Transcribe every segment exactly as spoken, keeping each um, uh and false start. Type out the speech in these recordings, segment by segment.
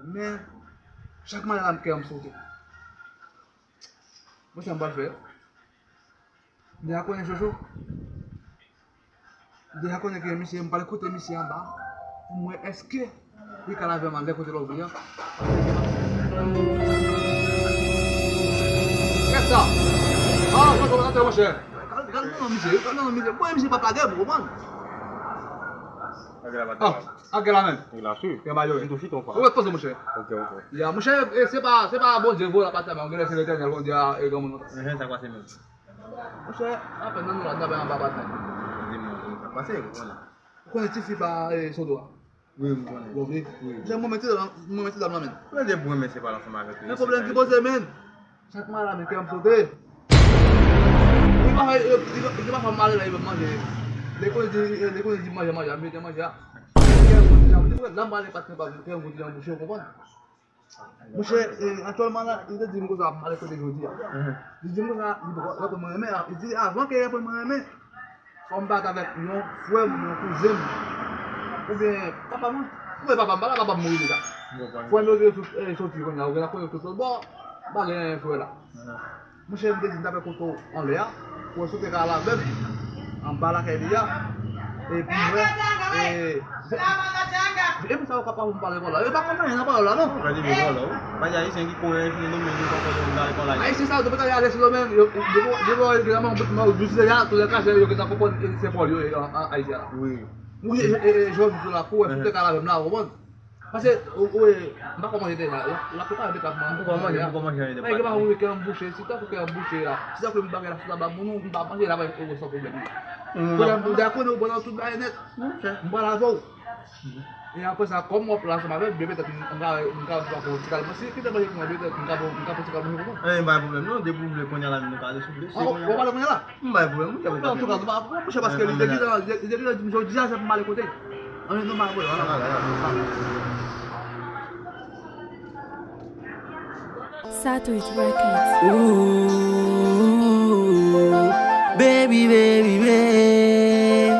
Men, chak maten la, m kè m sote. Mwen, sa m pral fè. M deja konnen Jojo. M deja konnen ke misye, m pral koute misye anba pou m wè èske li ka lave m anlè kote lòbri an. Kèt sa! Ah, mwen kòmanse monchè. Gad, gad nan misye, gad nan misye. Mwen misye pa plage m, ou konprann? Gad la, gad la. Ah. Ak gè la menm. Nèg la swiv. Kè mayo. M tou chita yon fwa. Ou ret poze monchè. Ok, ok. Ya, monchè, e, se pa, se pa Bondye vo la patnè, men genlè se Letènèl Bondye a, e granmoun nan. Enhen, sa k pase menm? Monchè, apèn nan nou la, n ap anba patnè. Di m, di m sa k pase, ou konnen. Ou konnen tifi pa, e, Sodo a? Wi, m konnen. Bon, wi. Wi. Monchè, mwen mete dam, mwen mete dam nan menm. Mwen te pou renmen se pale ansanm avèk li. Men pwoblèm ki poze menm. Chak maten la, men kè m sote. Li pa fè, li, li, li pa fè m ale la, li ban m manje. Lè konnen di, lè konnen di manje, manje, a mete manje a. Kè m konn di jan, li wè, la m ale patnè pa m, kè m konn di jan bouche, ou konprann? Monchè, e, aktyèlman la, li te di m konsa, m ale kote jodi a. Li di m konsa, li poko, li poko mwen renmen, li di avan ke li poko mwen renmen. Fò m bat avèk yon frè m, yon kouzen m. Oubyen papa m, oubyen papa m, pa la papa m mouri deja. Frè m yo te tout, eh, soti kounye a, ou gen la konnen yo tout lòt bò, m pa gen frè la. Monchè, m te di m t ap fè kote w anlè a, pou w soti ka lavè m, anba lakay li a, epi m wè, e, e pou sa yo ka pa pou m pale kò la. Yo pa konn anyen nan pawòl la, non. Gade vye kò la, wi. Pa di Ayisyen ki konnen fini nou, men nou pa konnen nou gade kò la. Ayisyen sa yo, depi talè a lè sou yo menm, yo, yo, yo, yo, yo, yo, yo, yo, yo, yo, yo, yo, yo, yo, yo, yo, yo, yo, yo, Ayisyen la. Wi. Wi, e, e, e, jodi tou la, pou wè, pou te ka lavè m la, ou konprann? Paske, ou, ou, e, m pa kòman ete la, la, la, pou ka ete la, pou manje, pou manje, ete pa gen pa ou kè m bouche, si tankou kè m bouche la, si tankou m bagay la, sou la, ba moun, m pa manje la, ba, ou, san pwoblèm. Kounye a, m deja konnen ou pran tout bagay nèt. M pral avè w. E apre sa, kòm w ap la ansanm avè m, bebe, petèt m, m ka, m ka, m ka fè yon ti kalmasi, kite manje pou mwen, petèt m ka, m ka fè yon ti kalmasi pou mwen. E, pa gen pwoblèm, non, depi w vle, kounye a la, nou ka ale sou blese, kounye a. Ou pral kounye a la? M bay pwoblèm, wi, an tou ka, m pa, monchè, paske li te gentan, li te gentan di m jodi a, se pou m ale kote. An, non, m pa pwoblèm, an, an. Satwit Records. Ooh, baby, baby, baby.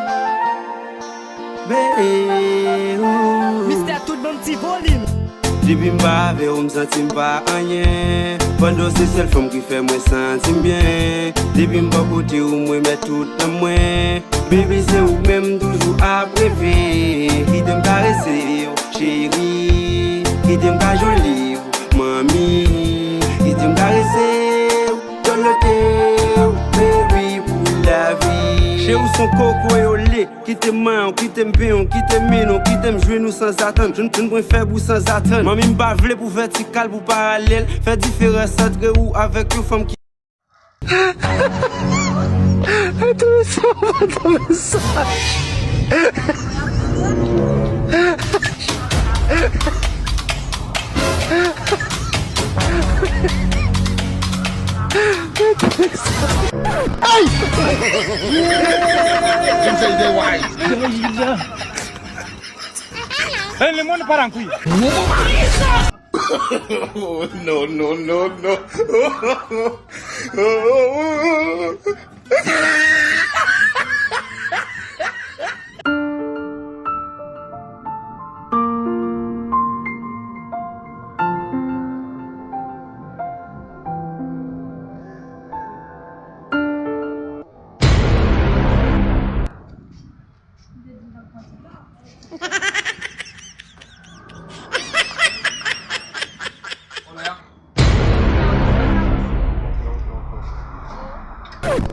Baby, ooh. Mistè tout bann ti volim. Depi m pa avè w, m santi m pa anyen. Pandan w se sèl fanm ki fè mwen santi m byen. Depi m bò kote w, mwen mèt tout nan mwen. Baby, se ou menm m toujou ap reve. Kite m karese w, cheri. Kite m kajole w, manmi. Kite m karese w, dòlote w, baby, pou lavi. Cheri, w se yon koko e w le. Kite m manyen w, kite m benyen w, kite m mennen w, kite m jwenn ou sanzatann. Jwenn, jwenn mwen fèb ou sanzatann. Manmi, m pa vle pou vètikal, pou paralèl. Fè diferans antre ou avèk yon fanm ki. Tou sa, tou sa. Ay! Hey, le monde part en couille. Oh, no, no, no, no.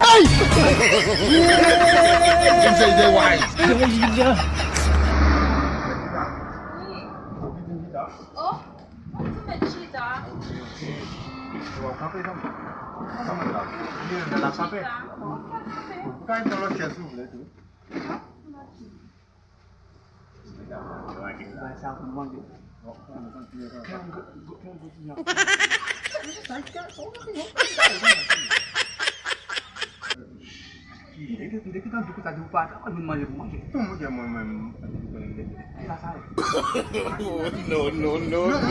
Ay! Dem say dey wise. Oh, mwen tou met chita. Ou kanpe, kanpe. Kanpe la. Ou ka met yon lòt chèz si w vle tou. No, no, no, no.